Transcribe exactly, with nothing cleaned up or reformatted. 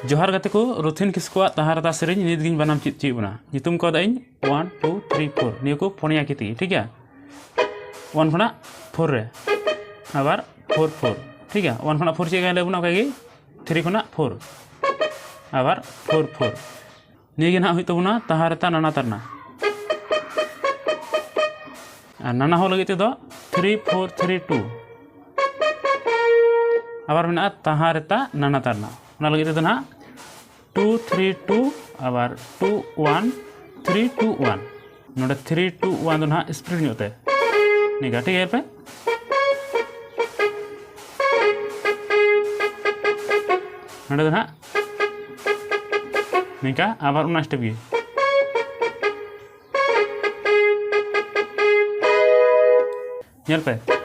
ᱡᱚᱦᱟᱨ ᱜᱟᱛᱮ ᱠᱚ, ᱨᱩᱛᱷᱤᱱ ᱠᱤᱥᱠᱩᱣᱟᱜ ᱛᱟᱦᱟᱨ ᱨᱮᱛᱟ ᱥᱮᱨᱮᱧ ᱱᱤᱛ ᱜᱤᱧ ᱵᱟᱱᱟᱢ ᱪᱮᱫ ᱪᱮᱫ ᱵᱚᱱᱟ᱾ ᱧᱩᱛᱩᱢ ᱠᱟᱣᱫᱟᱹᱧ ᱚᱣᱟᱱ, ᱴᱩ, ᱛᱷᱨᱤ, ᱯᱷᱳᱨ᱾ ᱱᱤᱭᱟᱹ ᱠᱚ ᱯᱩᱱᱭᱟ ᱠᱤᱛᱤ, ᱴᱷᱤᱠ ᱜᱮᱭᱟ? ᱚᱣᱟᱱ ᱠᱷᱚᱱᱟᱜ ᱯᱷᱳᱨ ᱨᱮ, ᱟᱵᱟᱨ ᱯᱷᱳᱨ, ᱯᱷᱳᱨ, ᱴᱷᱤᱠ ᱜᱮᱭᱟ? ᱚᱣᱟᱱ ᱠᱷᱚᱱᱟᱜ ᱯᱷᱳᱨ ᱪᱮᱫ ᱞᱮᱠᱟ ᱞᱟᱹᱭ ᱵᱚᱱᱟ, ᱚᱱᱠᱟ ᱜᱮ ᱛᱷᱨᱤ ᱠᱷᱚᱱᱟᱜ ᱯᱷᱳᱨ, ᱟᱵᱟᱨ ᱯᱷᱳᱨ, ᱯᱷᱳᱨ᱾ ᱱᱤᱭᱟᱹ ᱜᱮ ᱱᱟᱦᱟᱜ ᱦᱩᱭᱩᱜ ᱛᱟᱵᱚᱱᱟ ᱛᱟᱦᱟᱨ ᱨᱮᱛᱟ ᱱᱟᱱᱟ ᱛᱟᱨᱱᱟ᱾ ᱟᱨ ᱱᱟᱱᱟ ᱦᱚᱸ ᱞᱟᱹᱜᱤᱫ ᱛᱮᱫᱚ ᱛᱷᱨᱤ, ᱯᱷᱳᱨ, ᱛᱷᱨᱤ, ᱴᱩ᱾ ᱟᱵᱟᱨ ᱢᱮᱱᱟᱜᱼᱟ ᱛᱟᱦᱟᱨ ᱨᱮᱛᱟ ᱱᱟᱱᱟ ᱛᱟᱨᱱᱟ᱾ ᱚᱱᱟ ᱞᱟᱹᱜᱤᱫ ᱛᱮᱫᱚ ᱱᱟᱦᱟᱜ ᱴᱩ, ᱛᱷᱨᱤ, ᱴᱩ, ᱟᱵᱟᱨ two, one, three, two, one. ᱱᱚᱰᱮ ᱛᱷᱨᱤ, ᱴᱩ, ᱚᱣᱟᱱ ᱫᱚ ᱱᱟᱦᱟᱜ ᱥᱯᱤᱰ ᱧᱚᱜ ᱛᱮ᱾ ᱱᱤᱝᱠᱟ, ᱴᱷᱤᱠ ᱜᱮᱭᱟ ᱯᱮ? ᱱᱚᱰᱮ ᱫᱚ ᱱᱟᱦᱟᱜ ᱱᱤᱝᱠᱟ, ᱟᱵᱟᱨ ᱚᱱᱟ ᱥᱴᱮᱯ ᱜᱮ᱾ ᱧᱮᱞ ᱯᱮ᱾